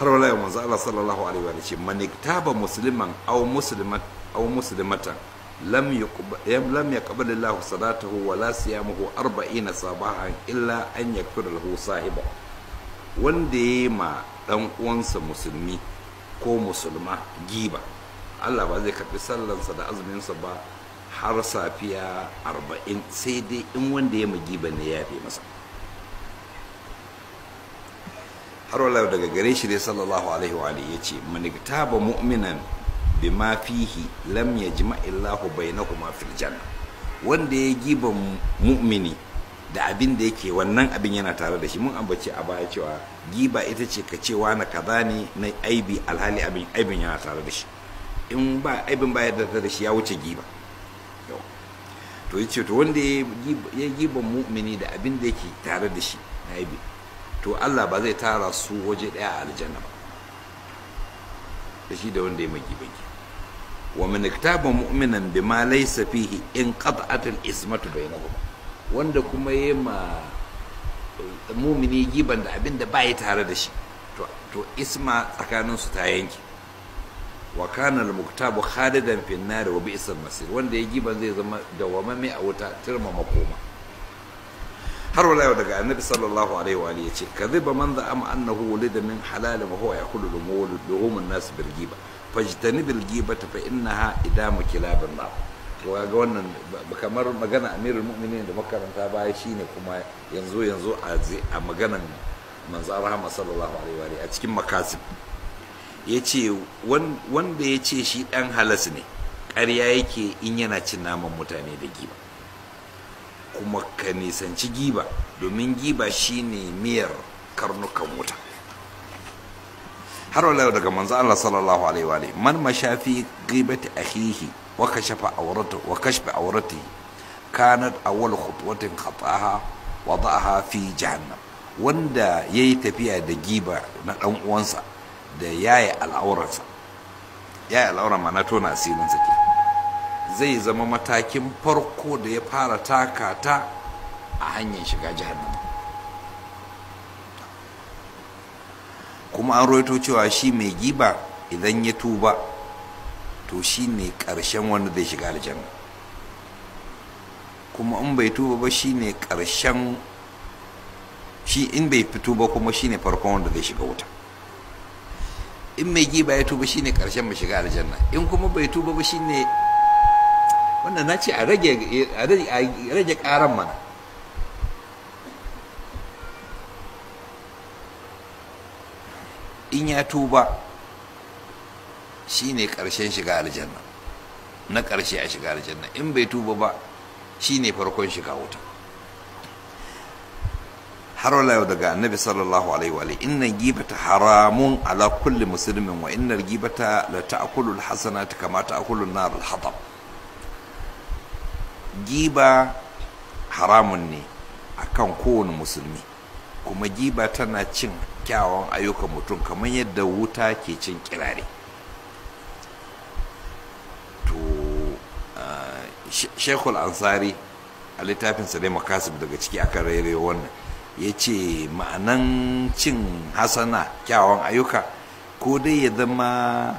Har wala yau manzo Allah sallallahu alaihi wa ce man iktaba musliman aw muslimat aw muslimatan lam yaqbal Allah salatahu wa la siyamuhu 40 sabahan illa an yaghfira lahu sahiba. Wanda ya ma dan uwansa musulmi ko musulma giba, Allah ba zai karbi sallansa da azuminsa ba har safiya 40, sai dai in wanda ya magiba ne ya yafe masa. Har wala daga gare shi dai sallallahu alaihi wa alihi yace man iktaba mu'minan bima fihi lam yajma illahu bainahuma fil janna. Wanda ya giba mu'mini da abin da yake wannan abin yana tare da shi, mun ambace a baya cewa giba ita ce ka cewa na kaza ne na aibi, alhali abin aibin yana tare da shi. In ba aibin ba ya tare da shi ya wuce giba. To yace to wanda ya giba mu'mini da abin da yake tare da shi na aibi, to Allah ba zai tara su waje daya a aljanna ba, da shi da wanda ya magi baki. Wa man iktaba mu'minan bima laysa fihi in qat'at al-ismatu bainahuma. Wanda kuma ya ma mu'mini giban da abin da bai tare da shi, to isma tsakanin su ta yanke. Wa kana al-muktabu khalidan fi an-nar wa bi'sa al-masir. Wanda ya giban zai zama dawwamamme a wuta, tirma makoma. Har wala yau daga annabi sallallahu alaihi wa alihi yace kadhiba man za'ama annahu wulida min halal wa huwa yakulu luhum an-nas bil ghiba fajtanib al ghibata fa innaha idamu kilab an-nar. To ga wannan kamar magana amirul mu'minin da makaranta baya shine kuma yanzu a maganan manzo rahama sallallahu alaihi wa alihi a cikin makasib yace wanda yace shi dan halas ne, ƙarya yake in yana cin naman mutane da giba. Kuma ka nisanci giba, domin giba shine miyar karnukan wuta. Har wala daga manzo Allah sallallahu alaihi wa alihi man mashafi ghibati akhihi wa kashafa awratahu wa kashfa awratihi kanat awwal khutwatin khata'aha wada'aha fi jahannam. Wanda yayi tafiya da giba na dan uwansa da yayi al'auransa, yayi al'auran ma na tona asirin sa ke, zai zama matakin farko da ya fara taka ta a hanyar shiga jahannama. Kuma an roito cewa shi mai giba idan ya tuba to shi ne ƙarshen wanda zai shiga aljanna, kuma in bai tuba ba shi ne ƙarshen shi, in bai fito ba kuma shi ne farkon wanda zai shiga wuta. In mai giba ya tuba shi ne ƙarshen mai shiga aljanna, in kuma bai tuba ba shi ne wannan. Na ce a rage ƙaran mana. In ya tuba shi ne ƙarshen shiga aljanna, na ƙarshe a shiga aljanna. In bai tuba ba shi ne farkon shiga wuta. Har wala yau daga annabi sallallahu alaihi wa alihi inna gibata haramun ala kulli muslimin wa inna gibata la ta'kulu al-hasanati kama ta'kulu an-nar al-hatab. Giba haramun ne akan kowane musulmi, kuma giba tana cin kyawawan ayyukan mutum kamar yadda wuta ke cin kirare. To Sheikhul Ansari a littafinsa dai Makasib daga ciki aka rairayo wannan, ya ce ma'anan cin hasana kyawawan ayyuka ko dai ya zama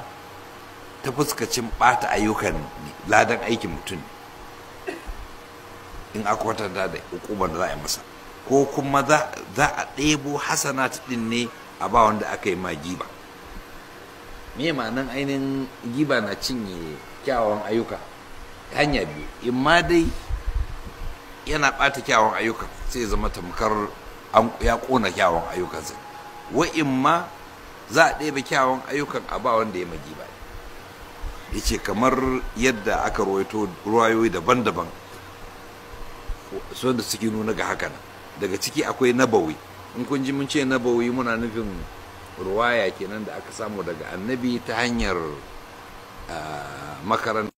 ta fuskacin ɓata ayyukan ladan aikin mutum in aka kwatanta da hukumar da za a yi masa, ko kuma za a ɗebo hasanat ɗin ne a ba wanda aka yi ma giba. Me ma'anan ainihin giba na cinye kyawawan ayyuka? Hanya biyu, in ma dai yana ɓata kyawawan ayyukan sai ya zama tamkar ya ƙona kyawawan ayyukansa, wa in ma za a ɗebe kyawawan ayyukan a ba wanda ya ma giba. Ya ce kamar yadda aka rawaito ruwayoyi daban-daban wanda suke nuna ga haka nan. Daga ciki akwai nabawi. In kun ji mun ce nabawi muna nufin ruwaya kenan da aka samu daga annabi ta hanyar makaranta.